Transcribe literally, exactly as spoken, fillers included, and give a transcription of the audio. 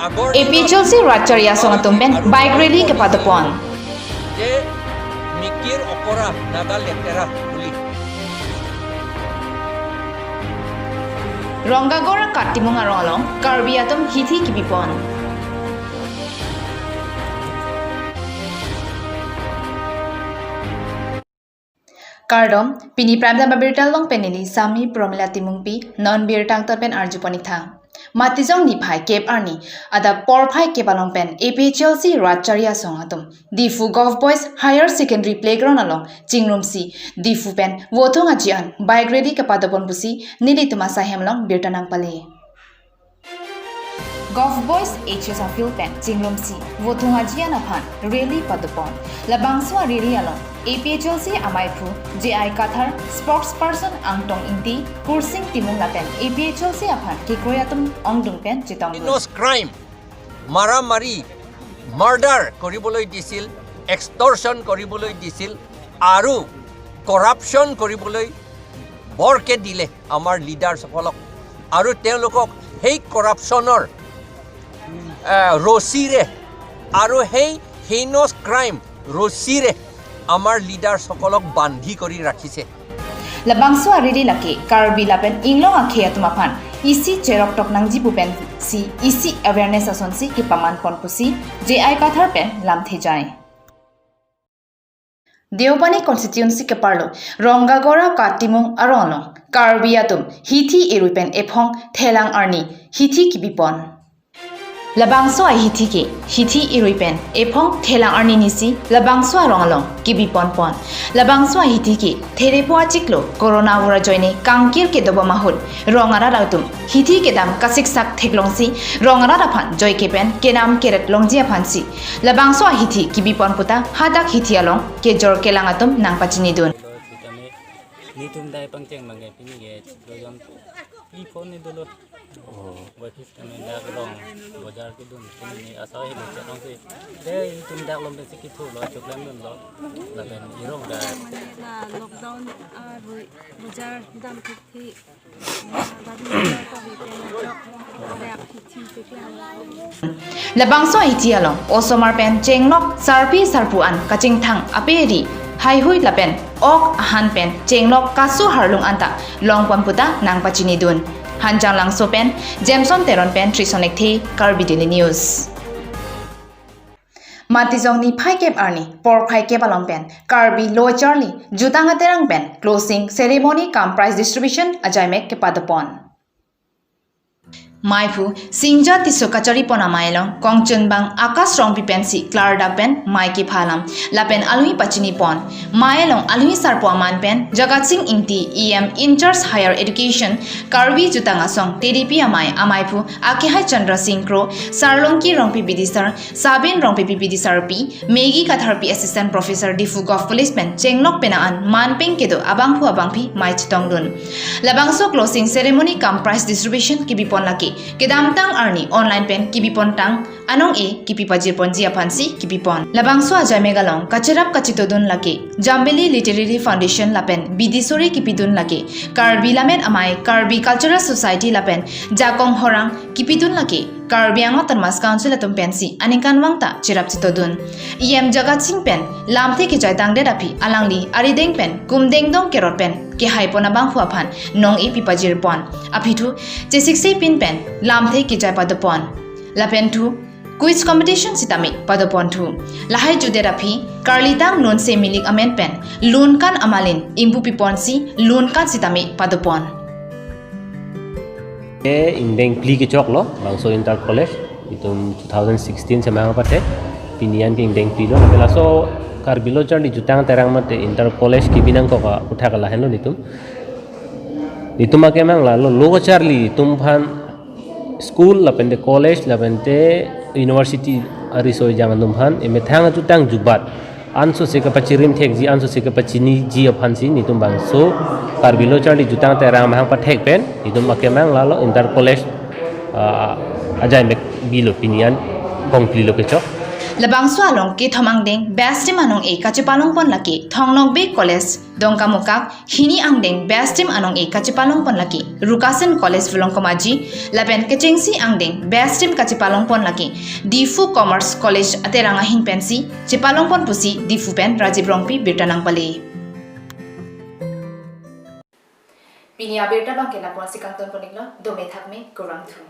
A P H L C rat chari asong atum pen bike rally kepadopon. যে মিকিৰ অকৰা নাগা লেতেৰা বুলি। Rongagora Katimung arong along Karbi atum hithi kibipon. Kardom, pini Prime Time abirta along pen neli Sami Promila Timungpi, non birta angton pen arjupon ik tha. Matijong niphai kep arni, adap porphai kep along pen A P H L C rat chari asong atum Diphu Govt Boys Higher Secondary Playground along chingrumsi, Diphu pen Vothung Aji an bike rally kepadopon pusi nelitum asai hem along birta nangpale. Govt Boys H S a field pen chingrumsi Vothung Aji an aphan rally padopon. Labangso a rally along A P H L C amaiphu J I Kathar, spokesperson Angtong Ingti, Kursing Timung lapen A P H L C aphan kekroi atum ongdung pen chetongdun. Heinous crime, মাৰামাৰি, মাৰ্ডাৰ কৰিবলৈ দিছিল, এক্সটৰ্চন কৰিবলৈ দিছিল আৰু কৰাপশ্যন কৰিবলৈ বৰকৈ দিলে আমাৰ লিডাৰ্ছসকলক। আৰু তেওঁলোকক সেই কৰাপশ্যনৰ, আহ, ৰছীৰে আৰু সেই হেইনছ ক্ৰাইম ৰছীৰে আমাৰ লিডাৰ্ছসকলক বান্ধি কৰি ৰাখিছে। Labangso a rally lake Karbi lapen inglong akhei atum aphan isi cheroktok nangji pu pensi isi awareness asonsi kepamanpon pusi J I Kathar pen lamthe jai. Deopani constituency keparlo Rongagora Katimung arong along Karbi atum hithi irui pen ephong thelang arni hithi kibipon. Labangso a hithi ke, hithi irui pen ephong thelang arni nisi labangso arong along kibiponpon. Labangso a hithi ke therepo achiklo Corona vura joine kangkir kedobom ahut rong arat atum hithi kedam kasiksak theklongsi rong arat aphan joike pen kenam keret longji aphansi labangso a hithi kibipon puta hadak hithi along kejor kelang atum nangpachinidun. Netum dai pangcheng bangke pini ke chiklo jon pi phone ni dolo. Oh. Boy phis kami dak rong bojar kedun pini ni asai hi bocor rong si. Dei netum dak lom pensi kithu lo, choklam dun lo. Lapen irong da. Na lockdown arui bojar dam thik thik. Labangso a hithi along osomar pen chenglok sarpi sarpo an kachingthang aperi haihui lapen ok ahan pen chenglok kasu harlung anta longpon puta nangpachinidun. Hanjanglangso pen Jameson Teron pen Trison Lekthe, Karbi Daily News. Matijong niphai kep arni porphai kep along pen Karbi Lo Charli Jutang Aterang pen closing ceremony cum prize distribution ajaimek kepadopon. Maiphu Singja Tisso kacharipon amei along kongchunbang Akash Rongpi pensi klardak pen mei kepha alam lapen alui pachinipon. Mei along alui sarpo aman pen Jagat Sing Ingti, E M in charge Higher Education, Karbi Jutang Asong, T D P amei, amaiphu Akehai Chandra Sing Kro, Sarlongki Rongpi bidisar, Sabin Rongpipi bidisarpi, Maggie Katharpi Assistant Professor Diphu Govt College pen chenglok penang an manpeng kedo abangphu abangpi mei chetongdun. Labangso closing ceremony cum prize distribution kibipon lake kedamtang arni online pen kibipontang anong-e kipi pajirponji aphansi kibipon. Labangso ajaimek along kacherap kachetodun lake Jambili Literary Foundation lapen bidi suri kipidun lake Karbi Lammet Amei, Karbi Cultural Society lapen Jakong Horang kipidun lake Karbi Anglong Autonomous Council atum pensi aningkanvang ta cherap chetodun. E M Jagat Sing pen lamthe kejaitangdet aphi alangli arideng pen kumdengdong kerot pen kehaipon abangphu aphan nong-e pipajirpon. Aphi thu chesiksepin pen lamthe kejai padopon. Lapen thu quiz competition sitame padopon thu. Lahai jutdet aphi karlitang Nonse Milik amen pen lunkan amalin ingpupiponsi lunkan sitame padopon. Ke ingdeng phli kechoklo, bangso inter college, itum two thousand sixteen semang pate, pini an ke ingdeng phli lo, lapen laso Karbi Lo Charli Jutang Aterang mate inter college kibi nangkok aputhak lahenlo netum. Netum akemang lalo, lo charli, netum aphan school, lapente college, lapente university ariso ejang atum aphan, emethang ajutang jubat. Ansose kepachirim thekji, ansose kepachiniji aphansi netum bangso Karbi Lo Charli Jutang Aterang amahang pathek pen, netum akemang lalo inter college, ah, ajaimek bilo pini an kong phli lo kechok. Labangso along kethom angdeng best team anong-e kachepalongpon lake Thong Nokbe College Dongkamukam, hini angdeng best team anong-e kachepalongpon lake Rukasen College Volongkom Aji, lapen kechengsi angdeng best team kachepalongpon lake Diphu Commerce College Aterang ahin pensi chepalongpon pusi Diphu pen Rajiv Rongpi birta nangpale. Pini abirta abangke lapu-ansi kangtonpon-iklo, dome thakme, kurvangthu.